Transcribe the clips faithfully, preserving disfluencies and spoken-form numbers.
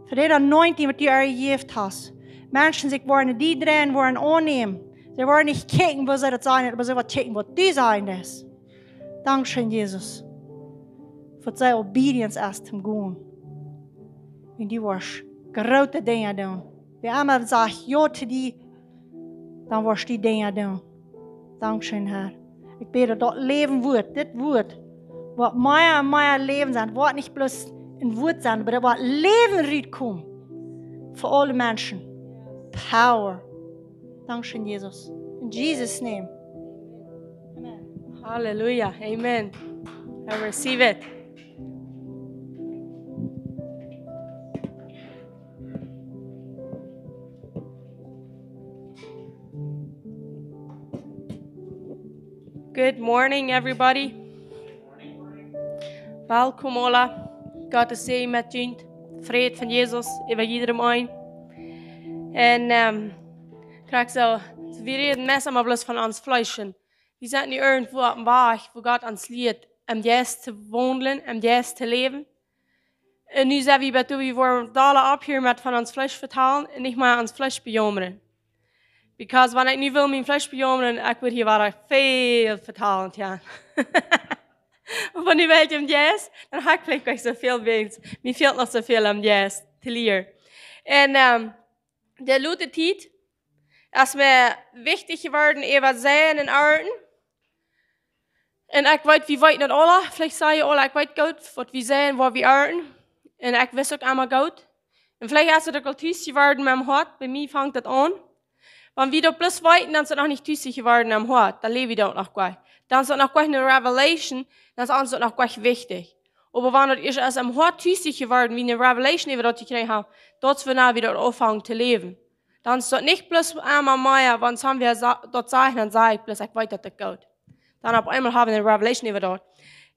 Fa dee anointing, waut du äa jejäft hast. Menschen sikj woaren die dreien, woaren aunnämen. See woaren nich kjikjen, woo see daut sajen, oba see woaren kjikjen, waut du sajen deist. Dankscheen, Jesus. Fa dee obedience es toom gonen. Un du woascht groote Dinja doonen. Wäa emma sajcht jo to die, dan woascht du Dinja doonen. Dankscheen, Herr. Ekj bäd daut daut Läwen woat, dit Wuat, woat mea un mea Läwen sennen. Woat nich bloos een Wuat sennen, oba daut woat Läwen rutkomen. Fa aule Menschen. Power. Dankscheen, Jesus. In Jesus' name. Amen. Halleluja. Amen. I receive it. Good morning, everybody. Welkom aula. Gott es sea met junt. Fräd von Jesus äwa jiedrem een. Un, ehm, krakjt soo, soo wie räden meist emma bloos von ons Fleesch. Wie sent nu irjentwua oppem Wajch, wua Gott ons lieet, em Jeist to waundlen, em Jeist to läwen. Un nu sent wie bie, wie woaren doa opphieren met von ons Fleesch vetalen un nich mea ons Fleesch bejaumren. Because wan ekj nu wull mien Fleesch bejaumren, ekj wudd hia wada väl vetalen, jo. Oba nu well ekj em Jeist, dan hab ekj veleicht nich soo väl Wens. Mie fält noch soo väl em Jeist to lieren. Un, ehm, de latste Tiet es mie wichtich jeworden äwa Seien un Arnten. Un ekj weet, wie weeten daut aula, veleicht saj jie aula, ekj weet goot, waut wie seien, waut wie arnten. Un ekj wist uk emma goot. Un veleicht es et uk aul tus jeworden met mien Hoat, bie mie fangt et aun. Wan wie daut bloos weeten, dan es et noch nich tus jeworden em Hoat, dan läw wie daut noch nich. Dan es et noch nich eene Revelation, dan es ons daut noch nich wichtich. Oba wan et ieescht es em Hoat tus jeworden, wie eene Revelation äwa daut jekjräajen haben, daut es wanea wie daut aunfangen to läwen. Dan es daut nich bloos emma mea, wan see wie sa-, daut sajen, dan saj ekj bloos, ekj weet daut uk goot. Dan opp eemol hab wie eene Revelation äwa daut.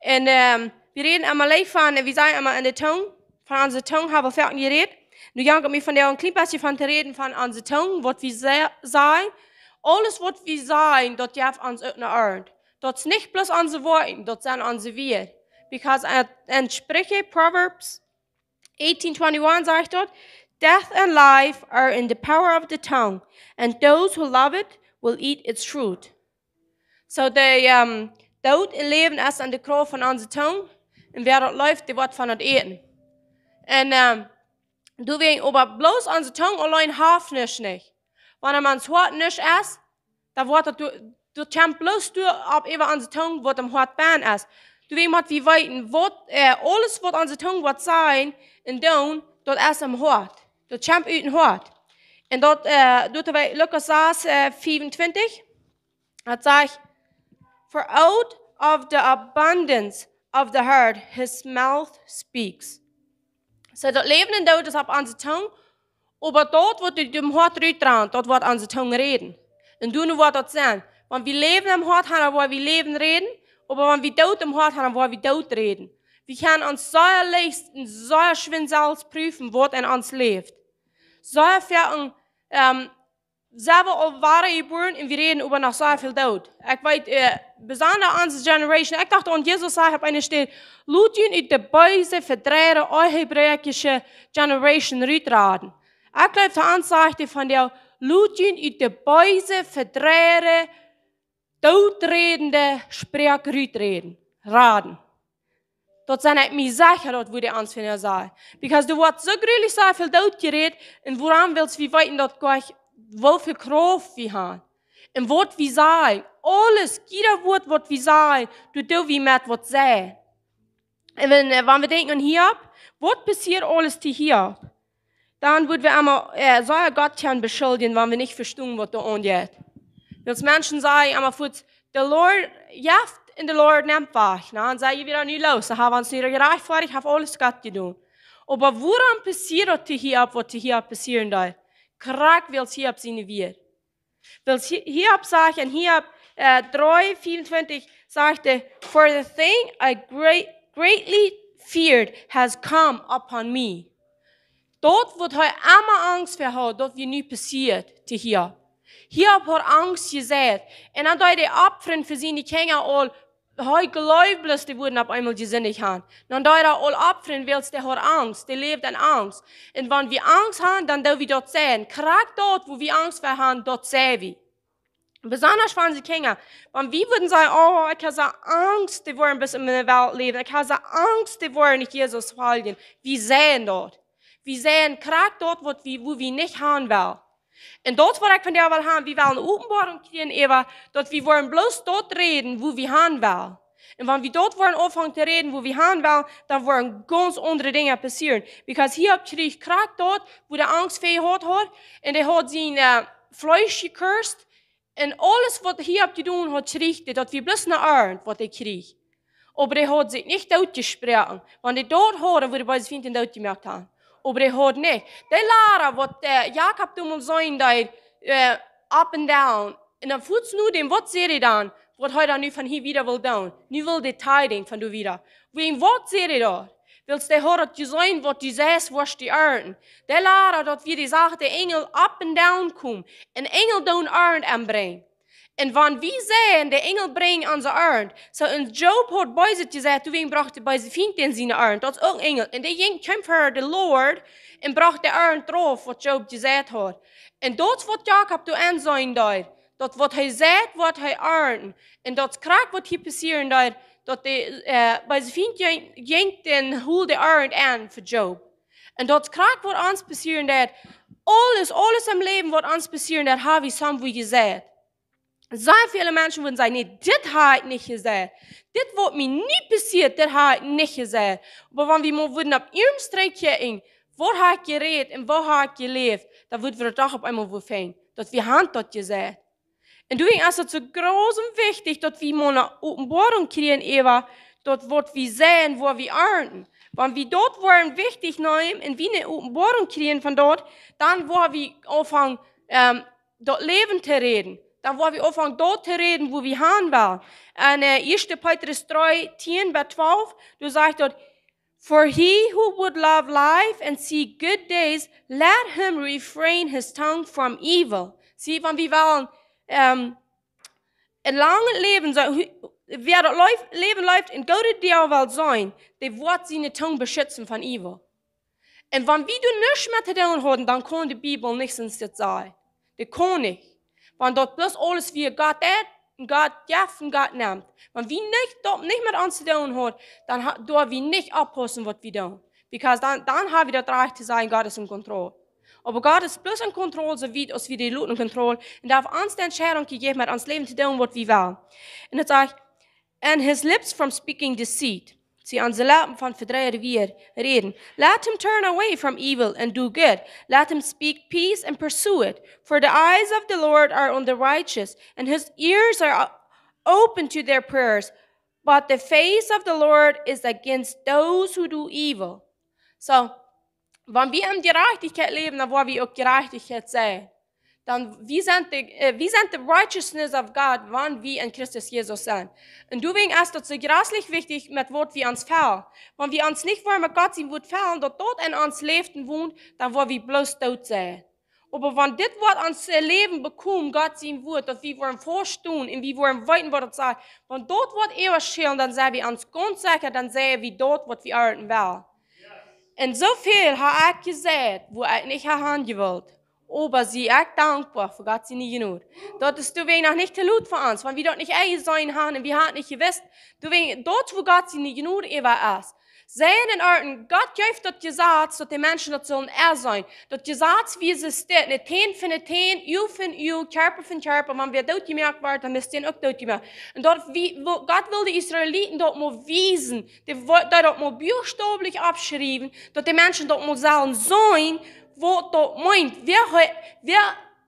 Un, ehm, wie räden emma leicht von, wie sajen emma en de Tung, von onse Tung hab wie foaken jerät. Nu jankat mie vondoag een kjlien bät von to räden von onse Tung, waut wie sa-, sajen. Aules waut wie sajen, daut jeft ons uk ne Arnt. Daut es nich bloos onse Wieed, daut sent onse Wieed. Because en, en Spricha, Proverbs eighteen twenty-one sajcht daut, "Death and life are in the power of the tongue, and those who love it will eat its fruit." So de, ehm, Doot un Läwen es aun de Krauft von onse Tung, un wäa daut leeft, dee woat von daut äten. Un, ehm, doawäajen, oba bloos onse Tung auleen halpt nuscht nich. Wan em ons Hoat nuscht es, dan woat daut, daut kjemt bloos doaropp äwa onse Tung, waut em Hoat bennen es. Doawäajen mott wie weeten, waut, eh, aules waut onse Tung woat sajen un doonen, daut es em Hoat. Daut kjemt ut em Hoat. Un daut, eh, doa wie Lukas sas, eh, fiefuntwintich, daut sajcht, "For out of the abundance of the heart his mouth speaks." So, daut Läwen un Doot es opp onse Tung, oba daut waut ut dem Hoat rutdreit, daut woat onse Tung räden. Un doano woat daut sennen. Wan wie Läwen em Hoat haben, dan woa wie Läwen räden, oba wan wie Doot em Hoat haben, dan woa wie Doot räden. Wie kjennen ons sea leicht un sea schwind selfst prüfen, waut en ons läft. Sea foaken, ehm, sent wie aul wada jebuaren un wie räden äwa noch sea väl Doot. Ekj weet, eh, besonda onse Generation, ekj docht aun Jesus säd opp eene Städ, "Lot junt ut de beese, vedreide, ehebräakjische Generation rutraden." Ekj jleew, to ons sajcht hee vondoag, "Lot junt ut de beese, vedreide, dooträdende Sproak ruträden, raden." Daut sie ekj mie secha, daut wudd hee ons vondoag sajen. Because doa woat soo grulich sea väl Doot jerät, un wuarom wellen wie weeten daut nich, woo väl Krauft wie haben? Un waut wie sajen, aules, jieda Wuat waut wie sajen, doa doo wie met waut sajen. Un wan, eh, wan wie denkjen aun Hiob, waut passieed aules to Hiob? Dan wudden wie emma, eh, soo Gott kjennen beschuldjen, wan wie nich vestonen, waut doa aunjeit. Wiels Menschen sajen emma fuaz, "The Lord jeft and the Lord nemt wajch." Na, dan saj wie dan nu los, dan hab wie ons nu jerajchtfoadicht, haft aules Gott jedonen. Oba wuarom passieed daut to Hiob, waut to Hiob passieren deed? Krakjt wiels Hiob siene Wieed. Wiels Hi-, Hiob sajcht en Hiob, eh, dree vierundzwanzig, sajcht hee, "For the thing I great, greatly feared has come upon me." Daut waut hee emma Angst ver haud, daut wia nu passieet to Hiob. Hiob haud Angst jeseit. Un dan deed hee opfren fa siene Kjinja aul hee jleewd bloos, dee wudden opp eemol jesindicht haben. Dan deed hee aul oppfrieren, wiels dee haud Angst, dee läwd en Angst. Un wan wie Angst haben, dan doo wie daut seenen. Krakjt daut, wua wie Angst fa haben, daut sent wie. Besonda fa onse Kjinja. Wan wie wudden sajen: "Oh, ekj hab soo Angst, dee woaren bat en miene Welt läwen. Ekj hab soo Angst, dee woaren nich Jesus foljen." Wie seenen daut. Wie seenen krakjt daut, waut wie, wua wie nich han wellen. Un daut, waut ekj von die well haben, wie wellen eene Openboarunk kjrieen, äwa daut wie woaren bloos daut räden, wua wie han wellen. Un wan wie daut woaren aunfangen to räden, wua wie han wellen, dan woaren gaunz aundre Dinja passieren. Because hia opp kjrieech krakjt daut, wua dee Angst fa haud, haud. Un dee haud sien, äh, Fleesch jekauft. Un aules, waut hia opp jedonen haud, kjrieech dee, daut wia bloos ne Arnt, waut dee kjrieech. Oba dee haud sikj nich dootjesproaken. Wan dee daut haud, dan wudd dee bie siene Fient dootjemoakt haben. Oba dee haud nich. Dee Lara, waut, äh, Jakob doa mol seenen deed, äh, up and down. Un dan fuaz no däm, waut säd hee dan, waut hee dan nu von hia wieda well doonen? Nu well dee tiding von doa wieda. Wäajen waut säd hee doa? Wiels dee haud daut jeseenen, waut du sajchst, woascht du arnten. Dee Lara, daut wia dee Sach, de Enjel up and down komen. Un Enjel doonen Arnt aunbrinjen. Un wan wie sajen, de Enjel brinjen onse Arnt. Soo, un Job haud Beeset jeseit, doawäajen brocht de beese Fient dän siene Arnt. Daut es uk een Enjel. Un dee jinkj, kjeem ver de Lord un brocht de Arnt drof, waut Job jeseit haud. Un daut es, waut Jakob doa aunseenen deed. Daut, waut hee seit, woat hee arnten. Un daut es krakjt, waut hia passieren deed, daut de, äh, beese Fient jinkj, jinkj un hold de Arnt aun fa Job. Un daut es krakjt, waut ons passieren deed. Aules, aules em Läwen, waut ons passieren deed, hab wie somewoa jeseit. Sea väle Menschen wudden sajen: "Nä, dit hab ekj nich jeseit. Dit, waut mie nu passieet, dit hab ekj nich jeseit." Oba wan wie mol wudden opp ieescht kjikjen, waut hab ekj jerät un woo hab ekj jeläft, dan wudd wie daut doch opp eemol woa finjen, daut wie han daut jeseit. Un doawäajen es daut soo groot un wichtich, daut wie mol eene Openboarunk kjrieen äwa daut, waut wie seien, woo wie arnten. Wan wie daut woaren wichtich nämen un wie eene Openboarunk kjrieen von daut, dan woa wie aunfangen, ähm, daut Läwen to räden. Dan woa wie aunfangen daut to räden, woo wie han wellen. Un, äh, ieeschte Petrus dree, tieen bat twalf, doa sajcht daut: "For he who would love life and see good days, let him refrain his tongue from evil." See, wan wie wellen, ähm, een langet Läwen, soo, hu-, wäa daut Läw-, Läwen leeft un goode Dinja well seenen, dee woat siene Tung beschitzen von evil. Un wan wie doa nuscht met to doonen hauden, dan kunn de Bibel nuscht dit sajen. Dee kunn nich. Wan daut bloos aules wia Gott deit, un Gott jeft un Gott nemt. Wan wie nich, daut nich met ons to doonen haud, dan ha-, doa wie nich oppaussen, waut wie doonen. Because dan, dan hab wie daut Rajcht to sajen, Gott es en Kontroll. Oba Gott es bloos en Kontroll, soo wiet aus wie dee loten en Kontroll. Un dee haft ons de Entscheidunk jejäft, met ons Läwen to doonen, waut wie wellen. Un daut sajcht: "And his lips from speaking deceit." See, onse Leppen von vedreide Wieed räden. "Let him turn away from evil and do good. Let him speak peace and pursue it. For the eyes of the Lord are on the righteous, and his ears are o-, open to their prayers. But the face of the Lord is against those who do evil." Soo, wan wie en Jerajchtichkjeit läwen, dan woa wie uk Jerajchtichkjeit seenen. Dan wie sent de, äh, wie sent de righteousness of God, wan wie en Christus Jesus sent. Un doawäajen es daut soo jreslich wichtich, met waut wie ons fellen. Wan wie ons nich woaren met Gott sien Wuat fellen, daut daut en ons Läwen wont, dan woa wie bloos doot sennen. Oba wan dit Wuat ons, äh, Läwen bekjemt, Gott sien Wuat, daut wie woaren vestonen un wie woaren weeten, waut daut sajcht, wan daut Wuat äwaschellen, dan sent wie ons gaunz secha, dan seien wie daut, waut wie arnten wellen. Un soo väl hab ekj jeseit, wua ekj nich han jewult. Oba sie ekj dankboa fa Gott siene Jnod. Daut es doawäajen noch nich too lot fa ons, wan wie daut nich enjeseenen han un wie han nich jewist, doawäajen daut, wua Gott siene Jnod äwa es. Seien un arnten, Gott jeft daut Jesaz, daut de Menschen daut sellen enseenen. Daut Jesaz, woo et steit, ne Tän fa ne Tän, Uag fa Uag, Kjarpa fa Kjarpa, wan wäa dootjemoakt woat, dan mott dee uk dootjemoakt. Un daut, woo, Gott well de Israeliten daut mol wiesen, dee wo-, dee daut mol buchstäblich oppschriewen, daut de Menschen daut mol sellen seenen, waut daut meent. Wäa hee-, wäa,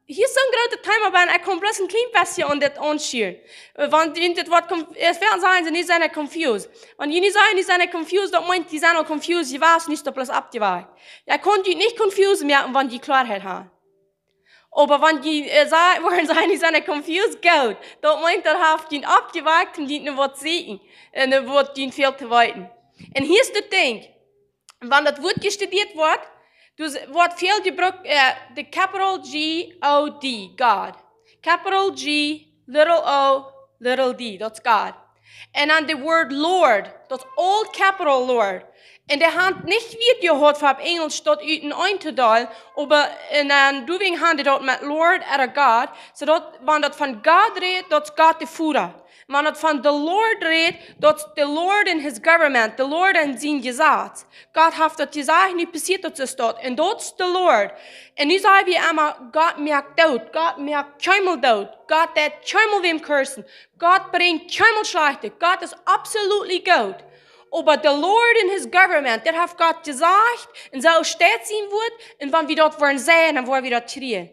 hia es soon grootet Thema bie, ekj kaun bloos een kjlien bät aun dit aunschieren. Äh, wan, wan dit Wuat konf-, äh, väl sajen see, nu sent see confused. Wan jie nu sajen, nu sent see confused, daut meent, jie sent aul confused jewast, nu es daut bloos aufjewakjt. Jie kjennen junt nich confused moaken, wan jie Kloaheit han. Oba wan jie, äh, sa-, woaren sajen, jie sent confused, goot. Daut meent, daut haft junt aufjewakjt, un junt waut to sajen, un waut junt väl to weeten. Un hia es daut Dinkj. Wan daut Wuat jestudieet woat, dan woat väl jebrukt, äh, de capital G O D, God. Capital G, little o, little d, daut es God. Un dan de Wort Lord, daut es all capital Lord. Un dee haben nich wieet jehaut fa opp Enjelsch daut ut een Eent to deelen, oba, un dan doawäajen haben dee daut met Lord ooda God, soo daut, wan daut von God rät, daut es Gott de Voda. Wan daut von the Lord rät, daut es the Lord and his government, the Lord and sien Jesaz. Gott haft daut jesajcht, nu passieet daut soo, daut. Un daut es the Lord. Un nu saj wie emma, Gott moakt doot, Gott moakt kjeenmol doot, Gott deit kjeenmol wäm cursen, Gott brinjt kjeenmol Schlajchtet, Gott es absolutely good. Oba the Lord and his government, daut haft Gott jesajcht, un soo steit sien Wort, un wan wie daut woaren sajen, dan woaren wie daut kjrieen.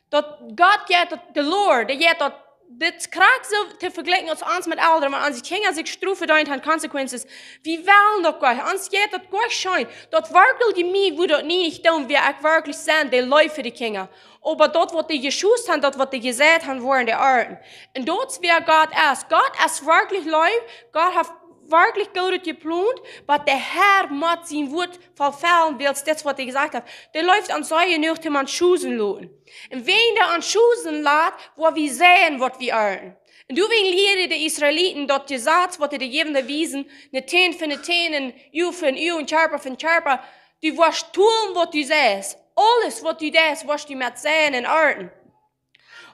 Daut Gott jeit daut, the Lord, dee jeit daut, dit es krakjt soo to vejlikjen aus ons met Elren, wan onse Kjinja sikj Strof vedeent haben, consequences. Wie wellen daut goa nich, ons jeit daut goa nich scheen, daut werkjlich mie wudd daut nie nich doonen, wäa ekj werkjlich sie, dee Leew fa de Kjinja. Oba daut waut dee jeschust haben, daut waut dee jeseit haben, woaren dee arnten. Un daut es wäa Gott es. Gott es werkjlich Leew, Gott haft werkjlich Goodet jeplont, oba de Herr mott sien Wort erfellen, wiels dit waut hee jesajcht haft. Dee leeft ons sea jenuach, dee mott schusen loten. Un wan dee ons schusen lat, woa wie sajen waut wie arnten. Un doawäajen lieeden de Israeliten daut Jesaz waut dee de Jäwende wiesen, ne Tän fa ne Tän, un Uag fa Uag, un Kjarpa fa Kjarpa. Du woascht doonen waut du sajchst. Aules waut du deist, woascht du met sajen un arnten.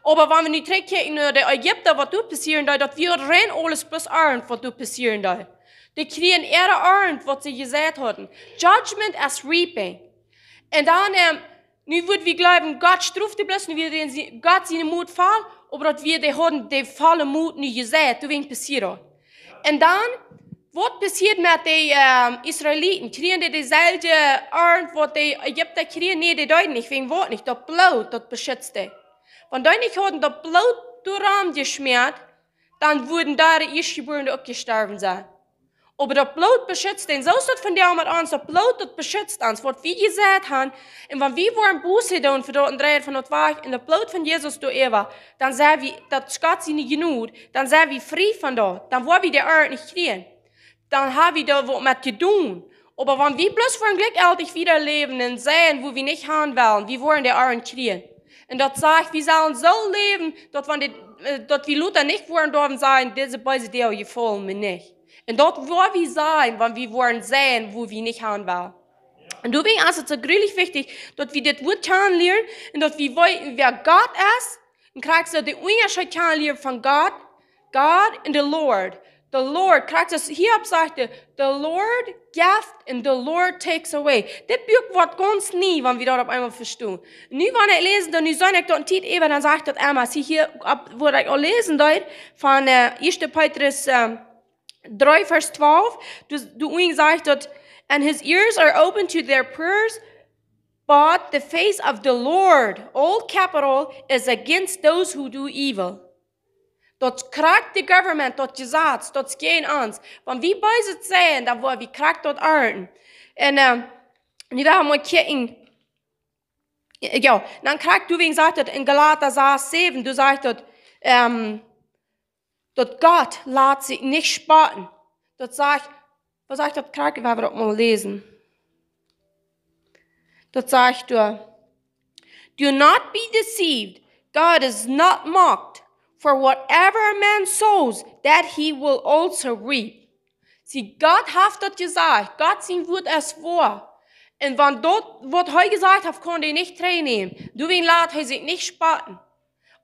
Oba wan wie nu trigjkjikjen no de Ägipta, waut doa passieren deed, daut wia rein aules bloos Arnt waut doa passieren deed. Dee kjrieejen äare Arnt waut see jeseit hauden. Judgment as reaping. Un dan, ähm, nu wudd wie jleewen, Gott stroft dee bloos, nu wia dee, Gott sien Mot foll, oba daut wia, dee hauden de volle Mot nu jeseit, doawäajen passieed daut. Un dan, waut passieed met de, ähm, Israeliten? Kjrieejen dee deeselwje Arnt waut de Ägipta kjrieejen? Nä, dee deeden nich, wäajen waut nich? Daut Bloot, daut beschitzt dee. Wan dee nich hauden daut Bloot doaromm jeschmäat, dan wudden doa de Ieeschtjebuarne uk jestorwen sennen. Oba daut Bloot beschitzt dee. Soo es daut vondoag met ons, daut Bloot, daut beschitzt ons, waut wie jeseit haben. Un wan wie woaren Buße doonen fa daut un dreien von daut wajch, un daut Bloot von Jesus doaräwa, dan sent wie, daut es Gott siene Jnod, dan sent wie frie von daut. Dan woa wie de Arnt nich kjrieen. Dan ha wie doa waut met jedonen. Oba wan wie bloos woaren jlikjjeltich wieda läwen un sajen, wua wie nich han wellen, wie woaren de Arnt kjrieen. Un daut sajcht, wie sellen soo läwen, daut wan dit, äh, daut wie lota nich woaren derwen sajen, dise beese Doag jefaulen mie nich. Un daut woa wie sajen, wan wie woaren sajen, wua wie nich han wellen. Un doawäajen es et soo jreslich wichtich, daut wie dit Wort kjanen lieren un daut wie weeten, wäa Gott es. Un krakjt soo dän Unjascheet kjanen lieren von Gott, God and the Lord. The Lord, krakjt soo aus hia sajcht, the Lord gives and the Lord takes away. Dit Buak woat gaunz nie, wan wie daut opp eemol vestonen. Nu, wan ekj läs, dan nu sie ekj doa ne Tiet äwa, dan sajcht daut emma, see hia, opp, wua ekj aul läsen deed, von, äh, Ieeschte Petrus, ähm, dree Varsch twalf, doa, doa unjen sajcht daut, "And his ears are open to their prayers, but the face of the Lord, all capital, is against those who do evil." Daut krakjt de government, daut Jesaz, daut es jäajen ons. Wan wie beeset sajen, dan woa wie krakjt daut arnten. Un, ähm, nu woa wie mol kjikjen, jo, dan krakjt doawäajen sajcht daut en Galata sas säwen, doa sajcht daut, ähm, daut Gott lat sikj nich spotten. Daut sajcht, waut sajcht daut krakjt, wan wie daut mol läsen? Daut sajcht doa, "Do not be deceived, God is not mocked, for whatever a man sows, that he will also reap." See, Gott haft daut jesajcht, Gott sien Wort es woa. Un wan daut, waut hee jesajcht haft, kaun hee nich trigjnämen, doawäajen lat hee sikj nich spotten.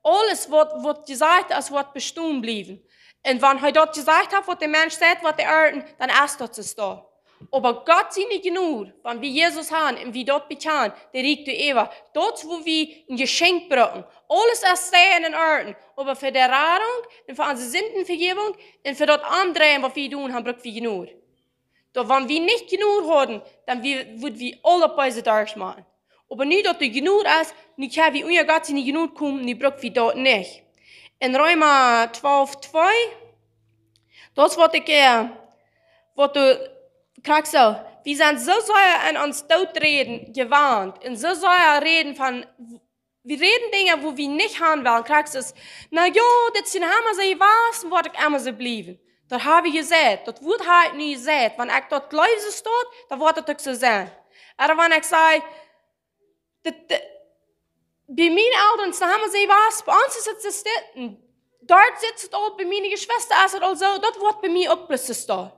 Aules waut, waut jesajcht es, woat bestonen bliewen. Un wan hee daut jesajcht haft, waut de Mensch sajcht, woat hee arnten, dan es daut soo. Oba Gott siene Jnod, wan wie Jesus han un wie daut bekjanen, dee rieekjt doaräwa. Daut es, wua wie een Jeschenkj brucken. Aules es sajen un arnten, oba fa de Radunk un fa onse Sindenvejäwunk un fa daut aundre, waut wie jedonen han, bruck wie Jnod. Daut wan wie nich Jnod hauden, dan wie, wudd wie aule beese Doag moaken. Oba nu daut de Jnod es, nu kjenn wie unja Gott siene Jnod komen, nu bruck wie daut nich. En Reema twalf twee, daut es waut ekj, äh, waut doa krakjt soo, wie sent soo sea aun ons Doot räden jewant, un soo sea räden von, wie räden Dinja, wua wie nich han wellen, krakjt soo, "Na jo, dit sent emma soo jewast, woat uk emma soo bliewen." Daut ha wie jesajcht, daut Wort ha ekj nu jesajcht, wan ekj daut jleew soo, dan woat daut uk soo sennen. Oba wan ekj saj, dit, dit, bie miene Elren, dee haben see waut, bie ons es et soo stell. Doa sitt et aul bie miene Jeschwista, es et aul soo, daut woat bie mie uk bloos soo.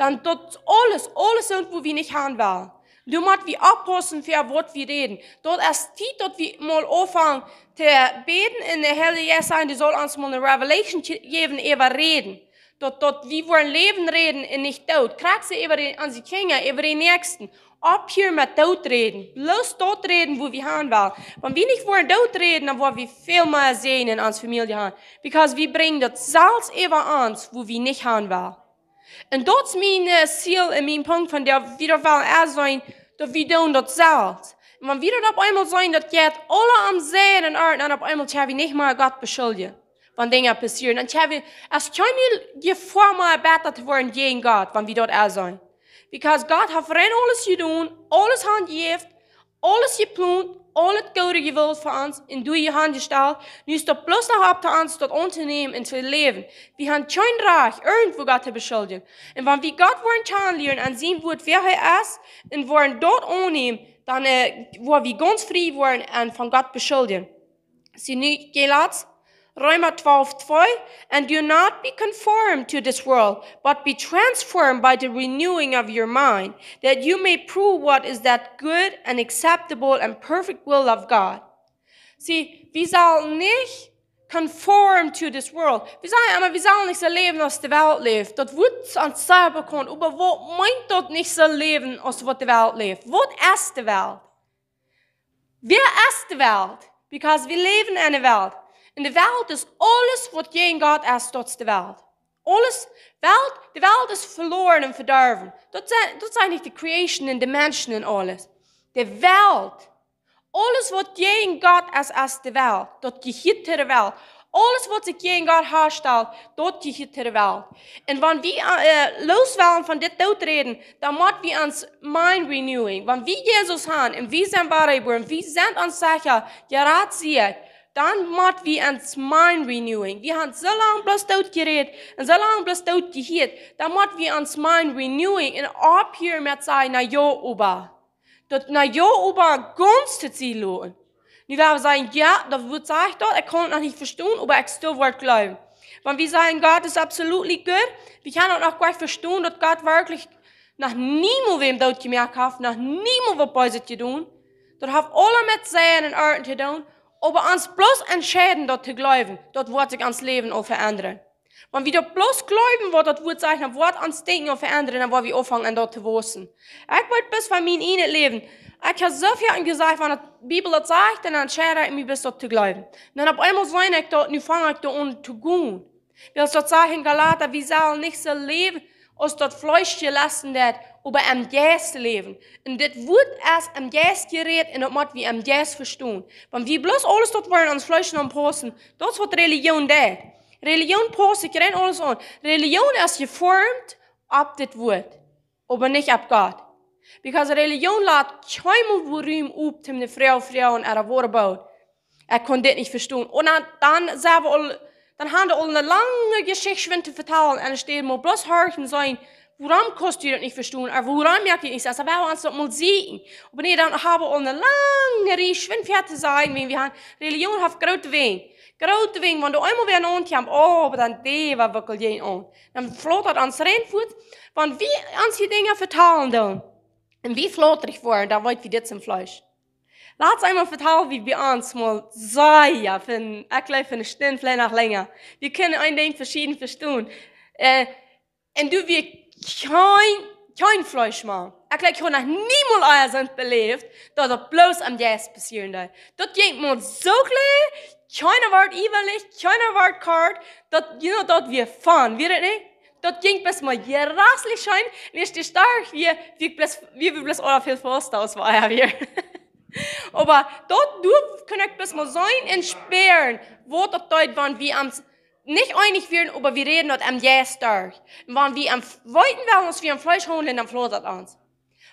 Dan daut aules, aules sent, wua wie nich han wellen. Doa mott wie oppaussen fa waut wie räden. Daut es Tiet, daut wie mol aunfangen to bäden un de Heilje Jeist sajen, dee saul ons mol eene Revelation jäwen äwa räden. Daut, daut wie woaren Läwen räden un nich Doot. Krakjt soo äwa de, onse Kjinja, äwa de Näakjsten. Opphieren met Doot räden. Bloos daut räden, wua wie han wellen. Wan wie nich woaren Doot räden, dan woa wie väl mea Säajen en onse Famielje han. Because wie brinjen daut selfst äwa ons, wua wie nich han wellen. Un daut es mien, äh, Ziel un mien Punkt von daut wie daut wellen es sennen, daut wie doonen daut selfst. Un wan wie daut opp eemol seenen, daut jeit aules aum Sennen un Arten, un opp eemol kjenn wie nich mea Gott beschuldjen, wan Dinja passieren. Dan kjenn wie, es kjeene Jefoa mea bäta to woaren jäajen Gott, wan wie daut es sennen. Because Gott haft rein aules jedonen, aules aunjejäft, aules jeplont, aul daut Goode jewult fa ons, un doa je aunjestalt. Nu es daut bloos noch opp to ons, daut auntonämen un to läwen. Wie han kjeen Rajcht, irjentwua Gott to beschuldjen. Un wan wie Gott woaren kjanen lieren aun sien Wuat, wäa hee es, un woaren daut aunnämen, dan, äh, woa wie gaunz frie woaren un von Gott beschuldjen. See nu, je latst, Reema twalf twee, "And do not be conformed to this world, but be transformed by the renewing of your mind, that you may prove what is that good and acceptable and perfect will of God." See, wie sellen nich conform to this world. Wie sajen emma, wie sellen nich soo läwen aus de Welt läft. Daut woat ons sea bekaunt, oba waut meent daut, nich soo läwen aus waut de Welt läft? Waut es de Welt? Wäa es de Welt? Because wie läwen en de Welt. Un de Welt es aules waut jäajen Gott es, daut es de Welt. Aules, Welt, de Welt es veloaren un vedorwen. Daut sent, daut sent nich de creation un de Menschen un aules. De Welt. Aules waut jäajen Gott es, es de Welt. Daut jehieet to de Welt. Aules waut sikj jäajen Gott häastalt, daut jehieet to de Welt. Un wan wie, äh, loos wellen von dit Doot räden, dan mott wie ons mind renewing. Wan wie Jesus han un wie sent wadajebuaren, wie sent ons secha, jerat sie, dan mott wie ons mind renewing. Wie han soo lang bloos Doot jerät un soo lang bloos Doot jehieet, dan mott wie ons mind renewing un opphieren met sajen, "Na jo, oba." Daut, "Na jo, oba" gaunz to Ziel loten. Nu woa wie sajen, "Jo, daut Wuat sajcht daut, ekj kaun et noch nich vestonen, oba ekj still woa et jleewen." Wan wie sajen, "Gott es absolutely good", wie kjennen daut noch goanich vestonen, daut Gott werkjlich noch niemols wäm doot jemoakt haft, noch niemols waut Beeset jedonen. Daut haft aules met Sennen un Arten to doonen, oba ons bloos entscheiden daut to jleewen, daut woat sikj ons Läwen aul veendren. Wan wie daut bloos jleewen, waut daut Wuat sajcht, dan woat ons Denkjen aul veendren, dan woa wie aunfangen aun daut to wausen. Ekj weet bloos von mien ieejnet Läwen. Ekj hab soo väl jesajcht, wan de Bibel daut sajcht, dan entscheid ekj mie bloos daut to jleewen. Dan opp eemol see ekj daut, nu fang ekj doa aun to gonen. Wiels daut sajcht en Galata, wie sellen nich soo läwen aus daut Fleesch jelesten deit, oba em Jeist läwen. Un dit Wuat es em Jeist jerät un daut mott wie em Jeist vestonen. Wan wie bloos aules daut woaren aun ons Fleesch aunpaussen, daut es waut Relijoon deit. Relijoon paust sikj rein aules aun. Relijoon es jeformt opp dit Wuat, oba nich opp Gott. Because Relijoon lat kjeenmol Rum opp, om de Froag to froagen, ooda what about? Ekj kaun dit nich vestonen. Un dan, dan sent wie aul, dan haben wie aul eene lange Jeschicht schwind to vetalen un dan steit mau bloos horchen sennen, wuarom kaust du daut nich vestonen? Ooda wuarom moakt daut nich Senn? Dan woa wie ons daut mol sajen. Oba nä, dan haben wie aul eene lange Rieej schwind väa to sajen, wäajen wie haben, Relijoon haft groote Wenj. Groote Wenj, wan doa eemol wäa aunkjemt, oh, oba dan dee woat werkjlich jäajen aun. Dan flaut daut ons rein fuaz, wan wie ons hia Dinja vetalen doonen. Un wie flautrich woaren, dan weet wie dit sent Fleesch. Latst eemol vetald wie bie ons mol sea, ekj jleew fa eene Stund, veleicht noch lenja. Wie kunnen een Dinkj veschieden vestonen. Äh, un doa wia kjeen, kjeen Fleesch mank. Ekj jleew, ekj hab noch niemols ea soont beläft, daut daut bloos aum Jeist passieren deed. Daut jinkj mol soo kjlien, kjeena wort iewrich, kjeena wort kort, daut, you know, daut wia fun, wia daut nich? Daut jinkj bloos mol jreslich scheen, un aus dee stoakj wia, wia bloos, wia wie bloos aula väl fausta aus wie ea wieren. Oba daut, doa kunn ekj bloos mol seenen un spieren, waut daut deed, wan wie ons nich eenich wieren, oba wie räden daut aum Jeist derch. Un wan wie aum f-, weeten wellen, aus wie aum Fleesch haundlen, dan flaut daut ons.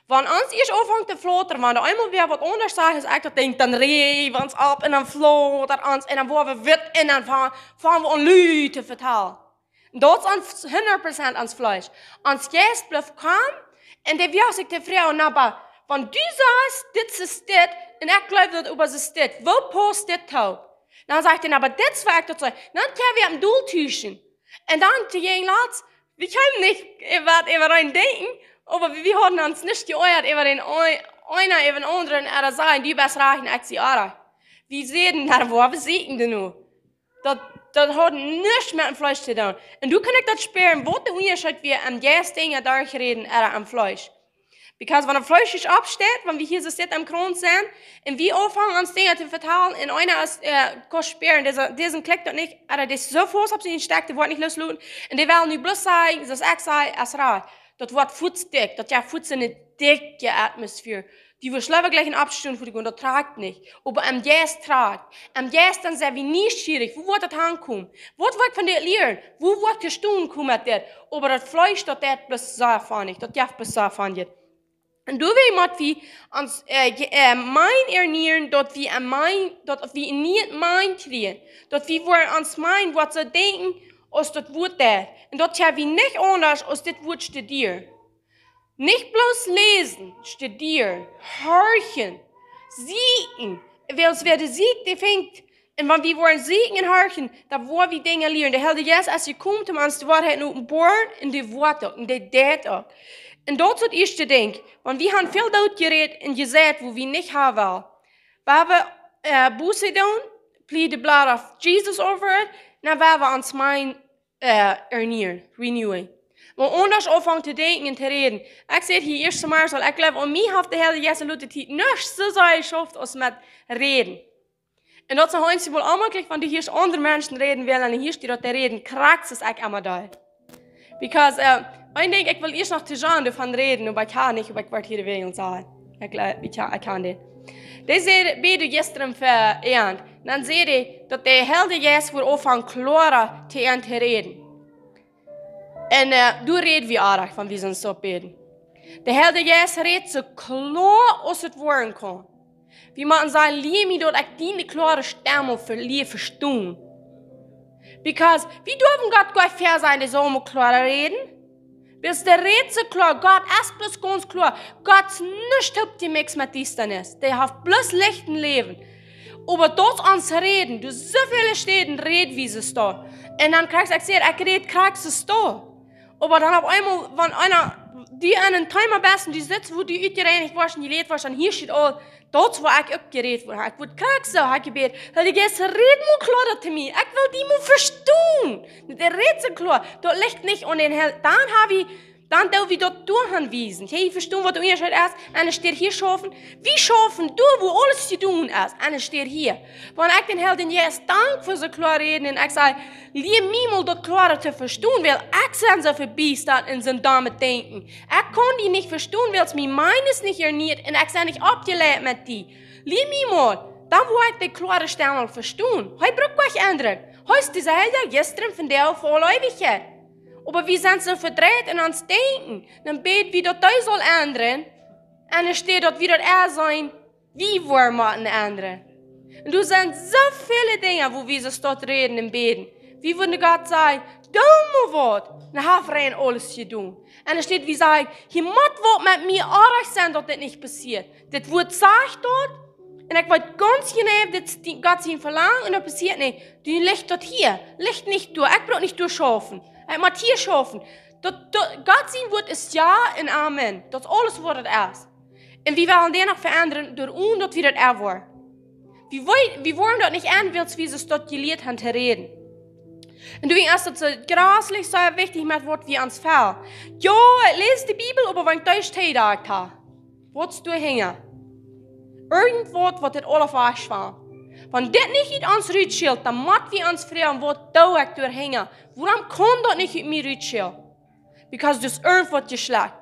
Wan ons ieescht aunfangt to flautren, wan doa eemol wäa waut aundasch sajcht aus ekj daut denkj, dan räajen wie ons opp un dan flaut daut ons un dan woaren wie witt un dan fa-, fangen wie aun lud to vetalen. Daut es ons hundat Prozent ons Fleesch. Ons Jeist blift krank un dee woacht sikj de Froag, na, oba wan du sajchst, dit es dit, un ekj jleew daut, oba es dit, woo pausst dit too? Dan sajcht hee: "Na, oba dit es waut ekj daut saj." Dan kjeem wie opp een Doel tuschen. Un dan to jäajen latst, wie kjeemen nich waut äwa een denkjen, oba wie, wie hauden ons nich jeoajat äwa dän ei-, eena äwa dän aundren, ooda sajen: "Du best rajcht un ekj sie oajch." Wie säden: "Na, woo, wie sieekjen doano." Daut, daut haud nuscht met een Fleesch to doonen. Un du kaust daut spieren, waut de Unjascheet wia, aum Jeist Dinja derchräden ooda aum Fleesch. Because wan daut Fleesch es oppsteit, wan wie hia soo sitten aum Krauns sennen, un wie aunfangen ons Dinja to vetalen, un eena es, äh, kaust spieren, dise, dise kjikjt daut nich, ooda dee es soo faust opp sienen Stekj, dee woat nich lossloten, un dee well nu bloos sajen, soo aus ekj saj, es rajcht. Daut woat fuaz dikj, daut jeft fuaz eene dikje Atmosphäa. Dee woat schlauer jlikj een Oppstonen fa die gonen, daut trakjt nich. Oba aum Jeist trakjt. Aum Jeist dan sent wie nieschierich, woo woat daut aunkomen? Waut woa ekj von dit lieren? Woo woa ekj to stonen komen met dit? Oba daut Fleesch, daut deit bloos soo von nich, daut jeft bloos soo von nich. Un doawäajen mott wie ons, äh, je-, äh, Mind ernieren, daut wie een Mind, daut wie een Mind kjrieen. Daut wie woaren ons Mind waut soo denkjen aus daut Wuat deit. Un daut kjenn wie nich aundasch aus dit Wuat studieren. Nich bloos läsen, studieren, horchen, sieekjen. Wiels wäa dee sieekjt, dee finjt. Un wan wie woaren sieekjen un horchen, dan woa wie Dinja lieren. De Heilje Jeist es jekomen, om ons de Woarheit to openboaren, un dee woat uk, un dee deit uk. Un daut es daut ieeschte Dinkj. Wan wie haben väl doot jerät un jesajcht, woo wie nich haben wellen. Wie haben, äh, Buße doonen, plead the blood of Jesus over it, dan woa wie ons Mind, äh, ernieren, renewing. Wie aundasch aunfangen to denkjen un to räden. Ekj säd hia ieescht mol, soo, ekj jleew, aun mie haft de Heilje Jeist de latste Tiet nich soo sea jeschauft aus met räden. Un daut es noch eemol onmäajlich, wan du hieescht aundre Menschen räden wellen, un hieescht dee daut räden, krakjt soo aus ekj emma doo. Because, äh, ekj denkj, ekj well ieescht noch to John doavon räden, oba ekj kaun nich, oba ekj woa hia de Wajch sajen. Ekj, äh, ekj kaun, ekj kaun dit. Dee säd, bäd jistren fa an. Dan säd hee, daut de Heilje Jeist wudd aunfangen kloara to an to räden. Un, äh, doa räd wie uk von, wie sent soo bäden. De Heilje Jeist rät soo kloa aus et woaren kaun. Wie motten sajen: "Lia mie daut ekj diene kloare Stemm ver-, lia vestonen." Because wie derwen Gott goanich väasajen, dee saul mol kloara räden. Wiels dee rät soo kloa, Gott es bloos gaunz kloa. Gott es nich toopjemixt met Diestanis. Dee haft bloos Licht un Läwen. Oba daut ons räden, doa soo väle Städen räd wie soo doa. Un dan kjrichst, ekj saj, ekj räd krakjt soo doa. Oba dan opp eemol, wan eena, dee aun een Thema best un dee sitt, woo dee utjereinicht woat un jelieet woat, dan hia steit aul, daut es woo ekj uk jerät woa. Ekj woa krakjt soo, hab jebät: "Heilje Jeist, räd mol kloara to mie. Ekj well die mol vestonen." Dee rät soo kloa. Daut licht nich aun dän Heil-, dan hab wie, dan doo wie daut doahan wiesen. Hee, vestonen, waut de Unjascheet es? Eena steit hia schaufen. Wie schaufen doa, woo aules jedonen es. Eena steit hia. Wan ekj dän Heiljen Jeist dank fa soo kloa räden un ekj saj: "Lia mie mol daut kloara to vestonen, wiels ekj sie soo vebiestat un soo domm met Denkjen. Ekj kaun die nich vestonen, wiels mien Mind es nich ernieet un ekj sie nich oppjelieet met die. Lia mie mol." Dan woa ekj de kloare Stemm aul vestonen. Hee brukt nich endren. Hee es deselwja jistren, vondoag, fa aule Eewichkjeit. Oba wie sent soo vedreit en ons Denkjen. Dan bäd wie, daut hee saul endren. Enne Städ daut wie daut ea seenen, wie woaren motten endren. Un doa sent soo väle Dinja, woo wie soo doa räden un bäden. Wie wudden Gott sajen: "Doo mol waut." Dan haft hee rein aules jedonen. Enne Städ wie sajen: "Hia mott waut met mie oajch sennen, daut dit nich passieet. Dit Wuat sajcht daut. Un ekj weet gaunz jeneiw, dit es die, Gott sien Velangen un daut passieet nich. Dee licht daut hia. Licht nich doa. Ekj bruck nich doa schaufen. Ekj mott hia schaufen." Daut, daut, Gott sien Wuat es jo un amen. Daut es aules, waut et es. Un wie wellen dit noch veendren, doaderch daut wie daut erwoaren. Wie wei-, wie woaren daut nich en, wiels wie soo doa jelieet haben to räden. Un doawäajen es daut soo jreslich soo wichtich, met waut wie ons fellen. Jo, ekj läs de Bibel, oba wan ekj doa steit, daut ekj ha, waut es doa hinja? Irjentwaut, waut dit aules wajchschwalt. Wan dit nich ut ons rutschelt, dan mott wie ons froagen: "Waut doo ekj doa hinja? Wuarom kaun daut nich ut mie rutscheln?" Because doa es irjentwaut jeschlajcht.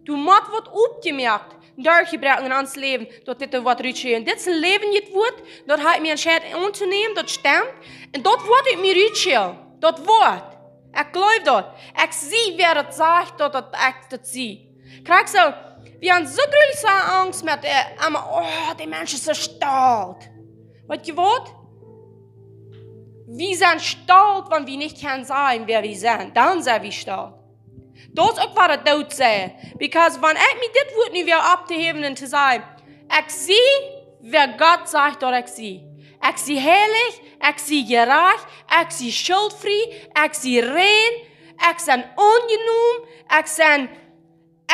Doa mott waut oppjemoakt, derchjebroaken en ons Läwen, daut dit doa waut rutschelt. Dit es een läwendjet Wuat, daut hab ekj mie entscheit auntonemen, daut stemt. Un daut woat ut mie rutschellen. Daut woat. Ekj jleew daut. Ekj sie, wäa daut sajcht, daut, daut ekj daut sie. Krakjt soo, wie haben soo jreslich soo Angst met, äh, emma: "Oh, dee Mensch es soo stolt." Weetst du waut? Wie sent stolt, wan wie nich kjennen sajen, wäa wie sent. Dan sent wie stolt. Daut es uk waut et deit sajen. Because wan ekj mie dit Wuat nu wea opptohäwen un to sajen: "Ekj sie, wäa Gott sajcht, daut ekj sie. Ekj sie heilich, ekj sie jerajcht, ekj sie schultfrie, ekj sie rein, ekj sie aunjenomen, ekj sie,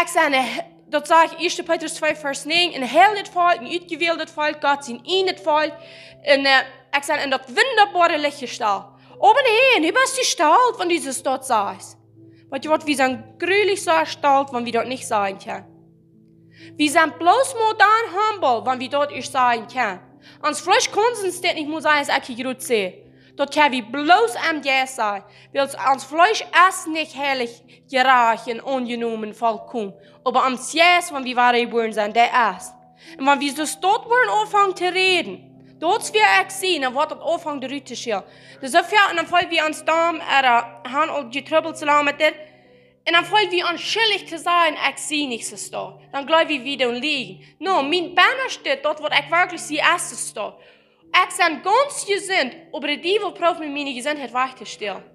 ekj sie, daut sajcht ieeschte Petrus twee Varsch näajen, een heiljet Volkj, een utjewäldet Volkj, Gott sien ieejnet Volkj, un, äh, ekj sie enn daut wundaboare Licht jestalt. Oba nä, nu best du stolt, wan du daut sajchst. Weetst du waut, wie sent jreslich soo stolt, wan wie daut nich sajen kjennen. Wie sent bloos mau dan humble, wan wie daut ieescht sajen kjennen. Ons Fleesch kaun ons dit nich mol sajen, aus ekj hia jrod säd. Daut kjenn wie bloos aum Jeist sajen. Wiels ons Fleesch es nich heilich, jerajcht un aunjenomen, volkomen. Oba aum Jeist, wan wie wada jebuaren sent, dee es. Un wan wie soo stolt woaren aunfangen to räden, daut es wäa ekj sie, dan woat daut aunfangen doa rut to schellen. Daut es soo väl, un dan feelen wie ons domm, ooda haben aul jetrubbelt soo lang met dit. Un dan feelen wie ons schuldich to sajen, ekj sie nich soo stolt. Dan jleew wie, wie doonen lieejen. Nä, mien bennastet, daut waut ekj werkjlich sie, es soo stolt. Ekj sie gaunz jesunt, oba de Diewel proowt mie miene Jesuntheit wajch to stälen.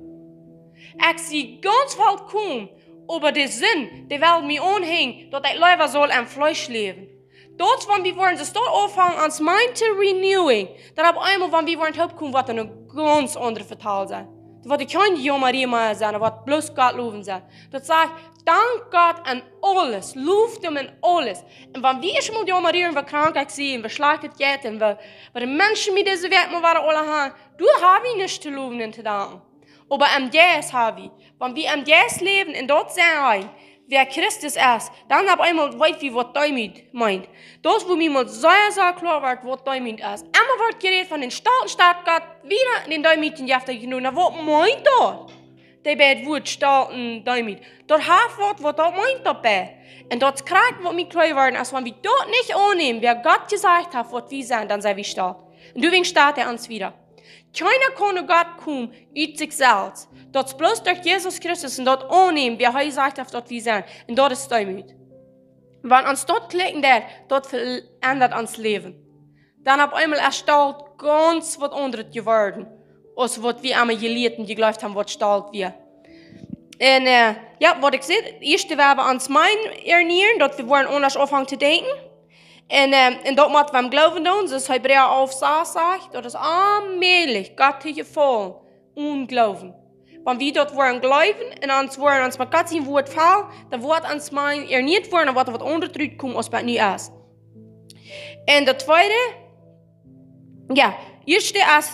Ekj sie gaunz volkomen, oba de Sind, dee well mie aunhenjen, daut ekj leewa saul em Fleesch läwen. Daut es, wan wie woaren soo stolt aunfangen, ons mind to renewing, dan opp eemol, wan wie woaren toopkomen, woat doa een gaunz aundret Vetal sennen. Daut woat kjeen Jammaria mea sennen, daut woat bloos Gott lowen sennen. Daut sajcht, dank Gott en aules, loft am en aules. Un wan wie ieescht mol jammaren, wie krank ekj sie, un wie schlajcht et jeit, un wie, waut de Menschen mie dise Welt mau wada aula haben, doa hab wie nuscht to lowen un to danken. Oba em Jeist hab wie. Wan wie em Jeist läwen un daut sennen, wäa Christus es, dan opp eemol weet wie, waut Deemoot meent. Daut es, wua mie mol sea, sea kloa woat, waut Deemoot es. Emma woat jerät von dän stolten Staut Gott, wada dän Deemootjen jeft hee jenoch. Na, waut meent daut? Dee bie daut Wuat stolt un Deemoot. Daut haft waut, waut daut meent doabie. Un daut es krakjt waut mie kloa worden es, wan wie daut nich aunnämen, wäa Gott jesajcht haft, waut wie sent, dan sent wie stolt. Un doawäajen stalt hee ons wada. Kjeena kaun no Gott komen ut sikj selfst. Daut es bloos derch Jesus Christus un daut aunnämen, wäa hee jesajcht haft, daut wie sent. Un daut es Deemoot. Wan ons daut kjlikjen deit, daut veendat ons Läwen. Dan opp eemol es stolt gaunz waut aundret jeworden, aus waut wie emma jelieet un jejleeft haben, waut stolt wia. Un, äh, jo, waut ekj säd, daut ieeschte, wie haben ons mind ernäaren, daut wie woaren aundasch aunfangen to denkjen. Un, ähm, un daut mott wie em Gloowen doonen, soo aus Hebräa alf sas sajcht, daut es onmäajlich, Gott to jefaulen, onen Gloowen. Wan wie daut woaren jleewen un ons woaren ons met Gott sien Wuat fellen, dan woat ons mind ernäat woaren un woat waut aundret rutkomen aus waut nu es. Un daut tweede, jo, ieeschte es,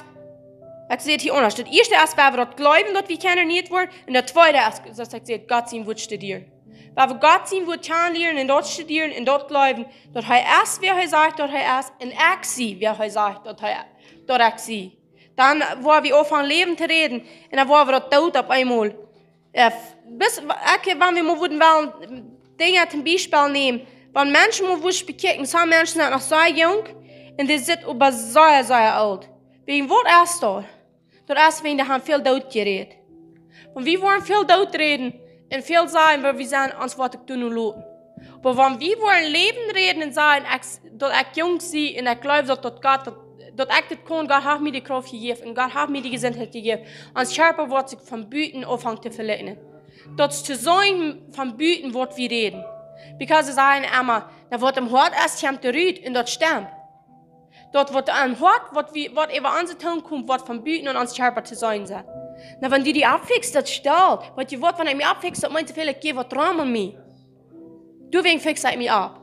ekj säd et hia aundasch. Daut ieeschte es, wie woaren daut jleewen, daut wie kjennen ernäat woaren. Un daut tweede es, soo aus ekj säd, Gott sien Wuat studieren. Wie woaren Gott sien Wuat kjanen lieren un daut studieren un daut jleewen, daut hee es, wäa hee sajcht, daut hee es. Un ekj sie, wäa hee sajcht, daut hee, daut ekj sie. Dan woa wie aunfangen Läwen to räden. Un dan woa wie daut doot opp eemol. Äh, bat, ekj, wan wie mau wudden wellen Dinja toom Biespel nämen. Wan Menschen mau wudden bekjikjen, sommje Menschen sent noch soo junk un dee sent oba soo, soo oolt. Wäajen waut es daut? Daut es wäajen dee haben väl doot jerät. Wan wie woaren väl doot räden un väl sajen, waut wie sent, ons woat uk doonen loten. Oba wan wie woaren Läwen räden un sajen, ekj, daut ekj junk sie un ekj jleew daut, daut Gott, daut, daut ekj dit kaun, Gott haft mie de Krauft jejäft un Gott haft mie de Jesuntheit jejäft. Ons Kjarpa woat sikj von buten aunfangen to velichten. Daut es to seenen von buten waut wie räden. Because see sajen emma, na, waut em Hoat es, kjemt doa rut, un daut stemt. Daut waut em Hoat, waut wie, waut äwa onse Tung kjemt, woat von buten aun ons Kjarpa to seenen sennen. Na, wan du die oppfiest, daut stolt, weetst du waut, wan ekj mie oppfie, daut meent soo väl, ekj jäw waut rom aun mie. Doawäajen fie ekj mie opp.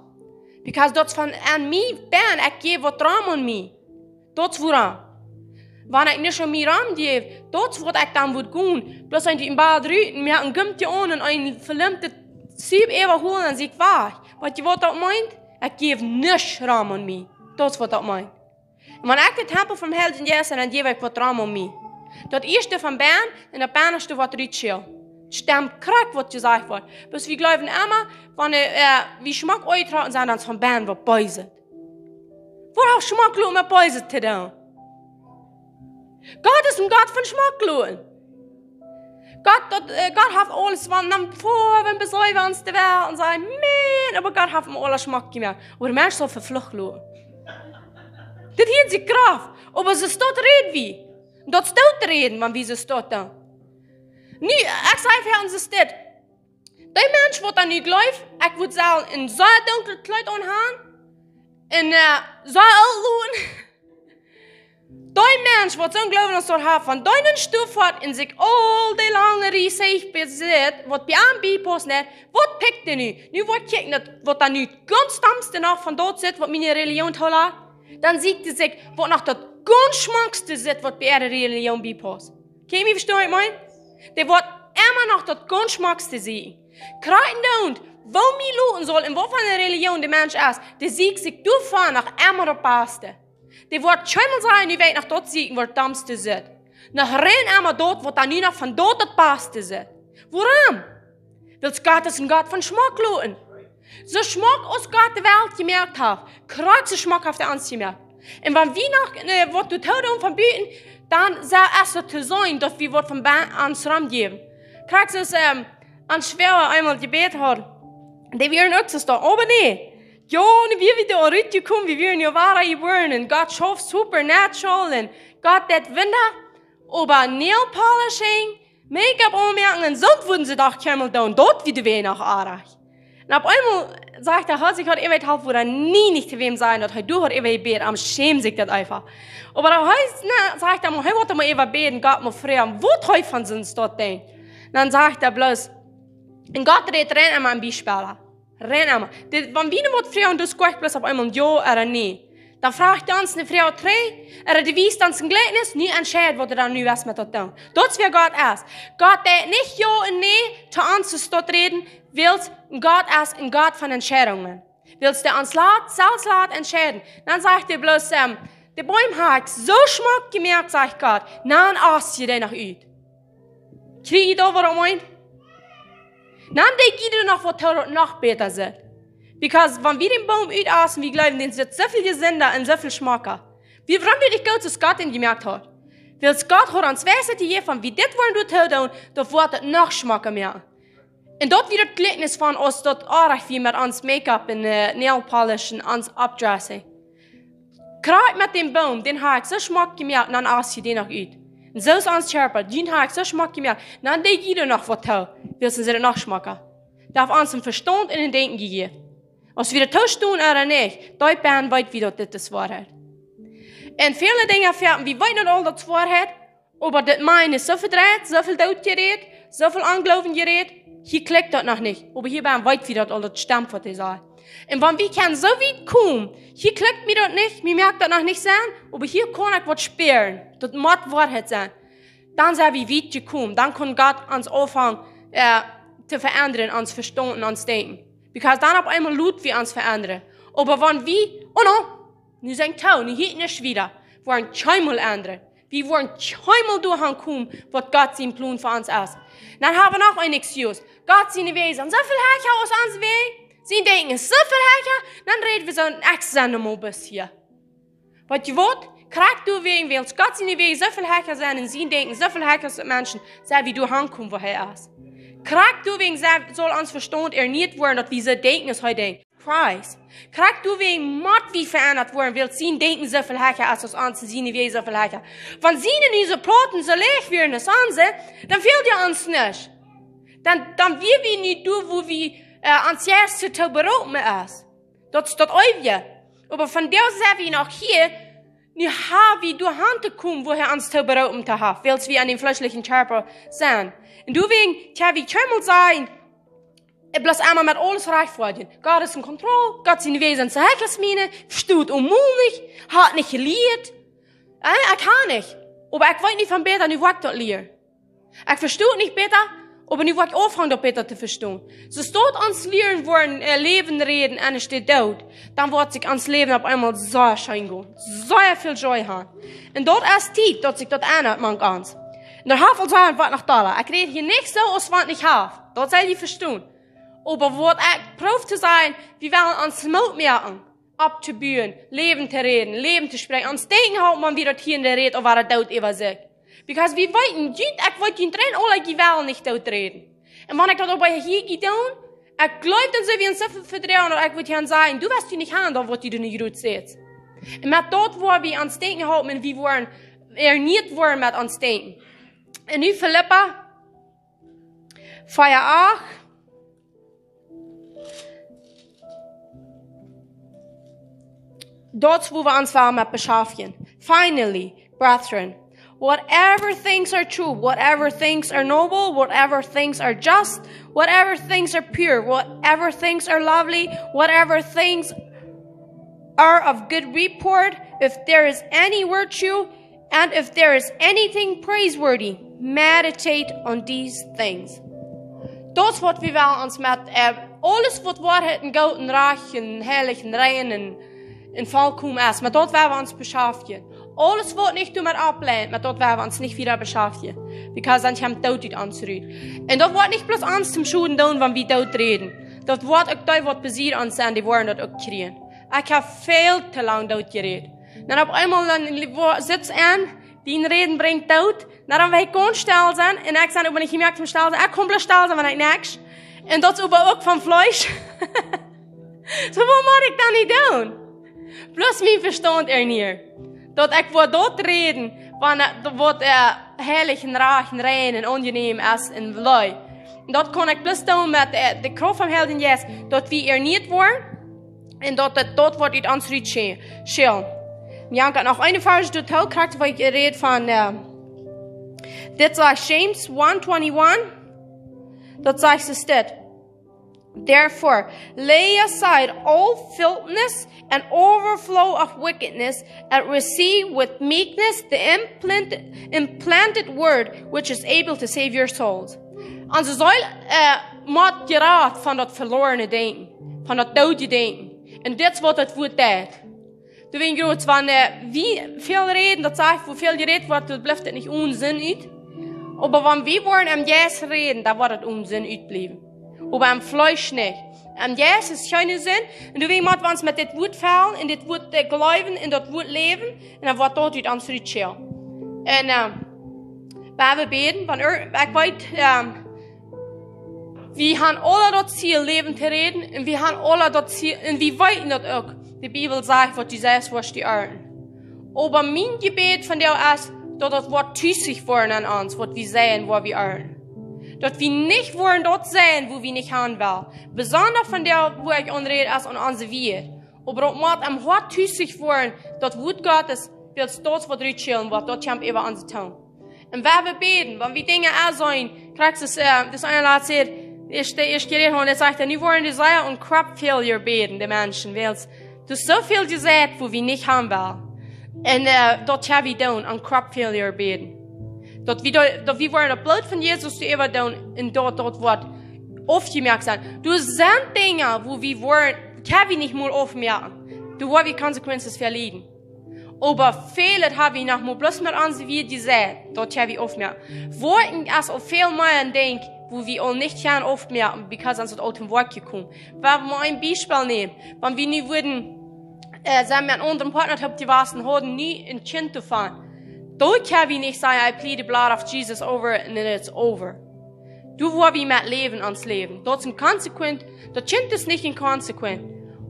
Because daut es von aun mie bennen, ekj jäw waut rom aun mie. Daut es wuarom. Wan ekj nich aun mie rom jäw, daut es waut ekj dan wudd gonen. Bloos wan ekj een Ball rut un mie een Gumtje aun un een velimmtet Sieb äwahoolen un sikj wajch. Weetst du waut daut meent? Ekj jäw nuscht rom aun mie. Daut es waut daut meent. Un wan ekj de Tempel vom Heiljen Jeist sie, dan jäw ekj waut rom aun mie. Daut ieeschte von bennen un daut bennaschte woat rutschellen. Stemt krakjt waut jesajcht woat. Bloos wie jleewen emma, wan, äh, wie schmock uttrocken sent, dan es von bennen waut Beeset. Waut haft schmock loten met Beeset to doonen? Gott es een Gott von schmock loten. Gott, daut, äh, Gott haft aules, wan dan ver, wan besäuft hee ons de Welt un sajcht, Maun, oba Gott haft am aules schmock jemoakt. Oba de Mensch saul veflucht loten. Dit hieet sikj Krauft. Oba soo stolt räd wie. Daut es stolt räden, wan wie soo stolt dan. Nu, ekj saj fa ons es dit. Dee Mensch waut dan nu jleeft, ekj wudd sellen een sea dunklet Kjleet aunhaben, un, äh, sea oolt loten. Mensch, waut soon Gloowen aus daut haft, von deenen Stoff haft un sikj aul de lange Rieej Zeich besitt, waut bie am bie paust, nä, waut pickt dee nu? Nu woat kjikjen, daut waut dan nu gaunz dommste noch von daut sitt, waut miene Religion toolat. Dan sieekjt dee sikj, waut noch daut gaunz schmockste sitt, waut bie äare Religion bie paust. Kjenn jie vestonen, waut ekj meen? Dee woat emma noch daut gaunz schmockste sieekjen. Krakjt endoont, woo mie loten saul un waut fa eene Religion de Mensch es, dee sieekjt sikj doavon noch emma daut baste. Dee woat kjeenmol sajen, nu well ekj noch daut sieekjen, waut dommste sitt. Noch rein emma daut, waut dan nu noch von daut daut baste sitt. Wuarom? Wiels Gott es een Gott von schmock loten. Soo schmock aus Gott de Welt jemoakt haft, krakjt soo schmock haft hee ons jemoakt. Un wan wie noch, äh, waut doatoo doonen von buten, dan saul et soo sennen, daut wie waut von bie ons romjäwen. Krakjt soo aus, ähm, ons Schwoaga eemol jebät haud, dee wieren uk soo doa, oba nä. Jo, nu wieren wie doa rutjekomen, wie wieren jo wada jebuaren. Un Gott schauft supernatural un Gott deit Wunda. Oba nail polishing, Make-up aunmoaken un soont wudden see doch kjeenmol doonen. Daut wia de Wajch noch oajch. Un opp eemol sajcht hee, haud sikj haud eewent haulf, wua hee nie nich to wäm sajen, daut hee doa haud äwajebät, am schämd sikj daut eefach. Oba dan hee, na, sajcht hee, mau, hee wull mau äwa bäden, Gott mau froagen, waut hee von soon Stoff denkjt. Dan sajcht hee bloos, un Gott rät rein emma en Biespels. Rein emma. Dit, wan wie nu waut froagen, dan sajcht hee bloos opp eemol jo ooda nä. Dan froagt hee ons eene Froag trigj, ooda dee wiest ons een Jlikjnis, nu entscheid, waut hee dan nu west met daut doonen. Daut es wäa Gott es. Gott deit nich jo un nä to ons daut räden, wiels Gott es een Gott von Entscheidungen. Wiels dee ons lat, selfst lat entscheiden. Dan sajcht hee bloos, ähm, de Boom haud ekj soo schmock jemoakt, sajcht Gott, dan aust du dee noch ut. Kjrie jie daut, waut ekj meen? Dan denkj jie doa noch waut, daut noch bäta sitt. Because wan wie dän Boom utausten, wie jleewen, dee sitt soo väl jesunda un soo väl schmocka. Wie, wuarom deit nich goot, soo aus Gott dän jemoakt haud? Wiels Gott haud ons Weisheit jejäft, wan wie dit woaren doatoo doonen, dan woat et noch schmocka moaken. Un daut wia daut Jlikjnis von ons, daut oajch wia met ons Make-up un, äh, nail polish un ons opdressing. Krakjt met dän Boom, dän haud ekj soo schmock jemoakt, dan aust du dän noch ut. Un soo es ons Kjarpa, dän haud ekj soo schmock jemoakt, dan deed jie doa noch waut too, wiels dan sitt et noch schmocka. Daut haft ons een Vestaunt un een Denkjen jejäft. Aus wie doatoo stonen ooda nich, deep bennen weet wie, daut dit es Woarheit. Un väle Dinja fäaten, wie weeten daut aul, daut es Woarheit, oba daut Mind es soo vedreit, soo väl doot jerät, soo väl Ongloowen jerät, hia klikjt daut noch nich. Oba hia bennen weet wie, daut aul daut stemt, waut hee sajcht. Un wan wie kjennen soo wiet komen, hia klikjt mie daut nich, mie moakt daut noch nich Senn, oba hia kaun ekj waut spieren, daut mott Woarheit sennen. Dan sent wie wiet jekomen, dan kaun Gott ons aunfangen, äh, to veendren, ons Vestaunt un ons Denkjen. Because dan opp eemol lot wie ons veendren. Oba wan wie, oh no, nu sent wie too, nu jeit nuscht wieda, woaren kjeenmol endren. Wie woaren kjeenmol doa aunkomen, waut Gott sien Plon fa ons es. Dan hab wie noch een Excuse. Gott siene Wäaj sent soo väl hecha aus onse Wäaj. Sien Denkjen es soo väl hecha. Dan räd wie soo een extra normal bät hia. Weet jie waut? Krakjt doawäajen, wiels Gott siene Wäaj soo väl hecha sent un sien Denkjen soo väl hecha es aus Menschen, sent wie doa aunkomen, wua hee es. Krakjt doawäajen sent, saul ons Vestaunt ernieet woaren, daut wie soo denkjen, aus hee denkjt. Christ. Krakjt doawäajen mott wie veendat woaren, wiels sien Denkjen soo väl hecha es aus ons un siene Wäaj soo väl hecha. Wan siene nu soo plaut un soo leech wieren aus onse, dan fäld je ons nuscht. Dan, dan wieren wie nich doa, wua wie, äh, ons Jeist too beroopen es. Daut es daut Eewje. Oba vondoag sent wie noch hia, nu hab wie doa auntokomen, wua hee ons too beroopen haft, wiels wie aun dän fleeschlichen Kjarpa sent. Un doawäajen kjenn wie kjeenmol sajen, ekj bloos emma met aules rajcht woaren. Gott es en Kontroll, Gott siene Wäaj sent soo hecha aus miene, vestonen onmäajlich, haft nich jelieet. Äh, ekj kaun nich. Oba ekj weet nich von bäta, nu woa ekj daut lieren. Ekj vesto nich bäta, oba nu woa ekj aunfangen daut bäta to vestonen. Soo aus daut ons lieren woaren, äh, Läwen räden enne Städ Doot, dan woat sikj ons Läwen opp eemol soo scheen gonen. Soo väl Joy haben. Un daut es Tiet, daut sikj daut endat mank ons. Un daut haft aul sea waut noch doa. Ekj räd hia nich soo aus wan ekj haud. Daut saul jie vestonen. Oba waut ekj proow to sajen, wie wellen ons Moot moaken, opptobuen, Läwen to räden, Läwen to spräakjen. Ons Denkjen hoolen, wan wie daut hia en de Räd ooda daut äwa sikj. Because wie weeten, junt, ekj weet, junt rein aula, jie wellen nich daut räden. Un wan ekj daut oba hia jedonen, ekj jleew, dan sent wie ons soo väl vedroagen, daut ekj wudd hia sajen, du woascht hia nich han, daut waut du doa nich rut sätst. Un met daut woa wie ons Denkjen hoolen, un wie woaren ernieet woaren met ons Denkjen. Un nu Filippa vea acht. Daut es, wua wie ons wellen met beschaftjen. Finally, Brethren, whatever things are true, whatever things are noble, whatever things are just, whatever things are pure, whatever things are lovely, whatever things are of good report, if there is any virtue, and if there is anything praiseworthy, meditate on these things. Daut es waut wie wellen ons met, äh, aules waut Woarheit un goot un rajcht un heilich un rein un, un vollkomen es, met daut wellen wie ons beschaftjen. Aules waut nich doamet aufleent, met daut wellen wie ons nich wieda beschaftjen. Because dan kjemt Doot ut ons rut. Un daut woat nich bloos ons toom Schoden doonen, wan wie Doot räden. Daut woat uk dee waut bie ons sent, dee woaren daut uk kjrieen. Ekj hab väl too lang Doot jerät. Dan opp eemol dan li-, wo-, sitst du aun, dien Räden brinjt Doot. Dan well ekj gaunz stell sennen. Un ekj sie oba nich jemoakt toom stell sennen. Ekj kaun bloos stell sennen, wan ekj nuscht. Un daut es oba uk von Fleesch. Soo, waut mott ekj dan nu doonen? Bloos mien Vestaunt ernieren. Daut ekj woa daut räden, wan, äh, waut, äh, heilich un rajcht un rein un aunjenäm es un leew. Un daut kaun ekj bloos doonen met, äh, de Krauft vom Heiljen Jeist, daut wie ernieet woaren. Un daut, daut, daut woat ut ons rut sche-, schellen. Wan ekj noch een Varsch doatoo kjrie, wua ekj räd von, äh, dit sajcht James one twenty-one. Daut sajcht es dit. Therefore, lay aside all filthiness and overflow of wickedness, and receive with meekness the implant-, implanted word, which is able to save your souls. Onse Seel, äh, mott jerat von daut veloarne Denkjen, von daut doodje Denkjen. Un dit es waut daut Wuat deit. Du, wan jie groot wan, äh, wie väl räden, daut sajcht, woo väl jerät woat, daut blift daut nich onen Senn ut. Oba wan wie woaren em Jeist räden, dan woat daut onen Senn utbliewen. Oba em Fleesch nich. Em Jeist es kjeene Senn. Un du, wie motten ons met dit Wuat fellen, un dit Wuat, äh, jleewen, un daut Wuat läwen, un dan woat daut ut ons rut schellen. Un, äh, wie wellen bäden, wan, ekj weet, äh, wie haben aule daut Ziel, Läwen to räden, un wie haben aule daut Ziel, un wie weeten daut uk. De Bibel sajcht, waut du seist, woascht du ernten. Oba mien Jebäd vondoag es, daut daut woat toojesecht woaren aun ons, waut wie seien, waut wie ernten. Daut wie nich woaren daut seien, wua wie nich han wellen. Besonda vondoag, wua ekj aun räd, es aun onse Wieed. Oba daut mott em Hoat toojesecht woaren, daut Wuat Gottes, wiels daut woat rut schellen, waut daut kjemt äwa onse Tung. Un wie wellen bäden, wan wie Dinja aunseenen, krakjt soo aus, äh, daut eena lat sennen, ieescht, ieescht jerät haben, daut sajcht, nu woaren dee sea aun crop failure bäden, de Menschen, wiels doa es soo väl jeseit, wua wie nich han wellen. Un, äh, daut kjenn wie doonen, aun crop failure bäden. Daut wie doa, daut wie woaren daut Bloot von Jesus doaräwa doonen, un daut, daut woat aufjemoakt sennen. Doa sent Dinja, wua wie woaren, kjenn wie nich mol aufmoaken. Doa woa wie Consequences fa lieden. Oba väl haben wie noch mau bloos met onse Wieed jesajcht, daut kjenn wie aufmoaken. Woaren es aul väl mea een Dinkj, wua wie aul nich kjennen aufmoaken, because ons daut ut däm Wort jekomen. Wan wie mau een Biespel nämen, wan wie nu wudden, äh, sennen met eenen aundren Partner toop jewossen, hauden nu een Kjint doavon. Daut kjenn wie nich sajen, "I plead the blood of Jesus over it and then it's over." Doa woa wie met läwen, ons Läwen. Daut es een Consequence, daut Kjint es nich een Consequence.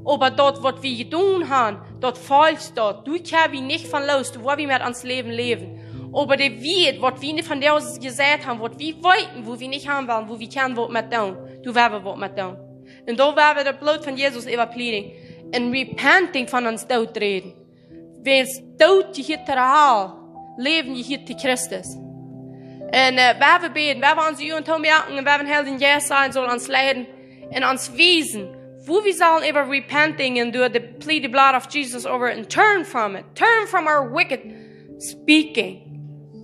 Oba daut, waut wie jedonen haben, daut folcht daut. Doa kjenn wie nich von loos, doa woa wie met ons Läwen läwen. Oba de Wieed, waut wie vondoag jesajcht haben, waut wie weeten, wua wie nich han wellen, wua wie kjennen waut met doonen, doa woa wie waut met doonen. Un doa woa wie daut Bloot von Jesus äwa pleading un repenting von ons Doot räden. Wiels Doot jehieet to de Hal, Läwen jehieet to Christus. Un, äh, wie wellen bäden, wie wellen onse Uagen toomoaken, un wie wellen dän Heiljen Jeist sajen, saul ons leiden un ons wiesen, wua wie sellen äwa repenting un doa the plead the blood of Jesus over and turn from it. Turn from our wicked speaking.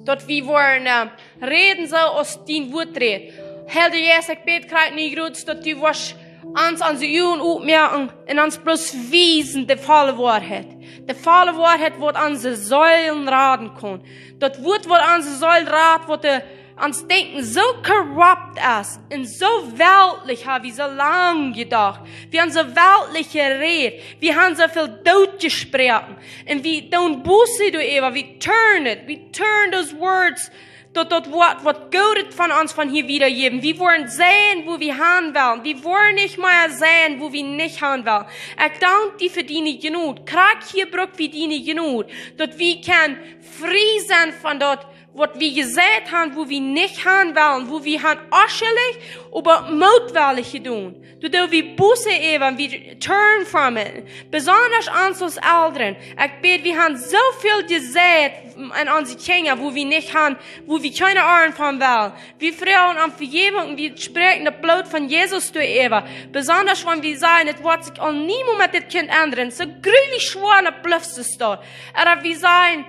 Daut wie woaren, äh, räden soo aus dien Wort rät. Heilja Jeist, ekj bäd krakjt nu, Gott, daut du woascht ons onse Uagen opmoaken un ons bloos wiesen de volle Woarheit. De volle Woarheit, waut onse Seelen raden kaun. Daut Wort, waut onse Seel rat, waut de, ons Denkjen soo korrupt es un soo weltlich, haben wie soo lang jedocht. Wie haben soo weltlich jerät. Wie haben soo väl Doot jesproaken. Un wie doonen Buße doaräwa, we turn it, we turn those words, daut, daut Wort, waut Gott von ons von hia wiedajäwen. Wie woaren seenen, wua wie han wellen. Wie woaren nich mea seenen, wua wie nich han wellen. Ekj dank die fa diene Jnod. Krakjt hia bruck wie diene Jnod. Daut wie kjennen frie sennen von daut, waut wie jeseit han, wua wie nich han wellen, wua wie han onschullich, oba mootwellich jedonen. Doa doo wie Buße äwa, wie turn from it. Besondasch ons aus Elren. Ekj bäd, wie han soo väl jeseit aun onse Kjinja, wua wie nich han, wua wie kjeene Oaren von wellen. Wie froagen om Vejäwunk, wie spräakjen daut Bloot von Jesus doaräwa. Besondasch wan wie sajen, et woat sikj aul niemols met dit Kjint endren. Soo grulich schwoa, daut blift soo. Ooda wie sajen,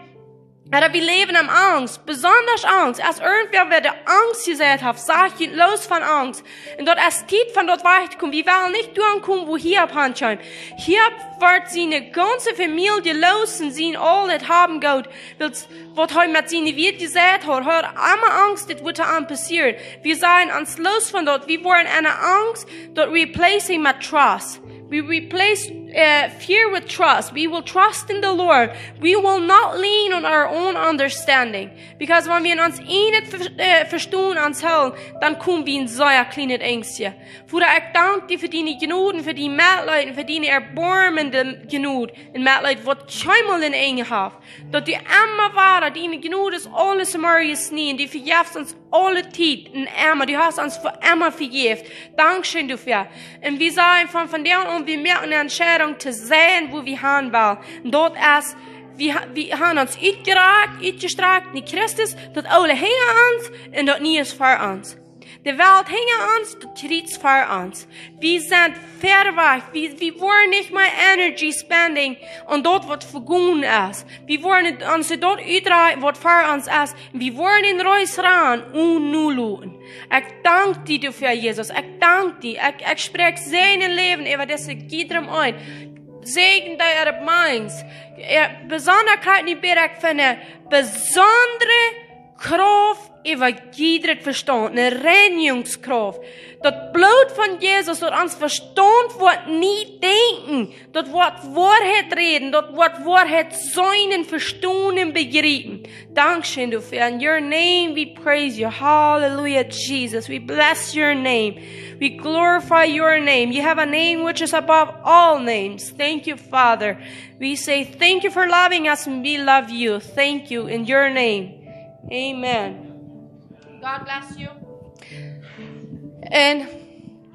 ooda wie läwen en Angst, besondasch Angst. Aus irjentwäa, wäa de Angst jeseit haft, saj ekj, loos von Angst. Un daut es Tiet von daut wajch to komen. Wie wellen nich doa aunkomen, wua Hiob aunjeef. Hiob wort siene gaunze Famielje loos un sien aulet Haben, Jelt, wiels waut hee met siene Wieed jeseit haud. Hee haud emma Angst, dit wudd to am passieren. Wie sajen ons loos von daut. Wie woaren enne Angst, daut replacing met trust. We replace uh, fear with trust. We will trust in the Lord. We will not lean on our own understanding. Because wan wie en ons eejnet Ver- äh, Vestonen ons hoolen, dan komen wie en sea kjlienet Enjstje. Voda, ekj dank die fa diene Jnod, fa dien Metleet, fa diene erboarmende Jnod un Metleet, waut kjeenmol een Enj haft. Daut du emma wada, diene Jnod es aules em Morjes nie, un du vejefst ons aule Tiet un emma, du hast ons fa emma vejäft. Dankscheen doafäa. Un wie sajen von, von vondoag aun, wie moaken eene Entscheidunk to sennen, wua wie han wellen. Un daut es, wie, ha- wie han ons utjestrakt, utjestrakt no Christus, daut Oole hinja ons un daut Niee es ver ons. De Welt hinja ons, daut Kjriez ver ons. Wie sent wiet wajch, wie, wie woaren nich mea energy spending aun daut waut vegonen es. Wie woaren ons daut utdreien waut ver ons es. Wie woaren en Reis rannen un nu loten. Ekj dank die doafäa, Jesus. Ekj dank die. Ekj, ekj spräakj Säajen un Läwen äwa dise Giedrem aun. Säajen dee äare Minds. Besondasch krakjt nu bäd ekj fa eene besondre Krauft äwa jiedret Vestaunt, eene Reinigungskrauft. Daut Bloot von Jesus, daut ons Vestaunt woat nie denkjen, daut woat Woarheit räden, daut woat Woarheit seenen, vestonen, bejriepen. Dankscheen doafäa. In your name we praise you. Hallelujah, Jesus. We bless your name. We glorify your name. You have a name which is above all names. Thank you, Father. We say thank you for loving us and we love you. Thank you in your name. Amen. God bless you. Un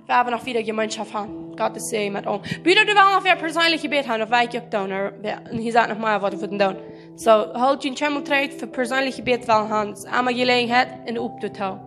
wie haben noch wieda Jemeenschoft han. Gott es sea met ons. Wieda, du west noch wäa persenlich Jebäd han, ooda well ekj uk doonen, ooda wäa, un hia sent noch mea waut wie doonen. So, hoolt junt emma trigj fa persenlich Jebäd wellen han. Daut es emma Jeläajenheit un opp to talen.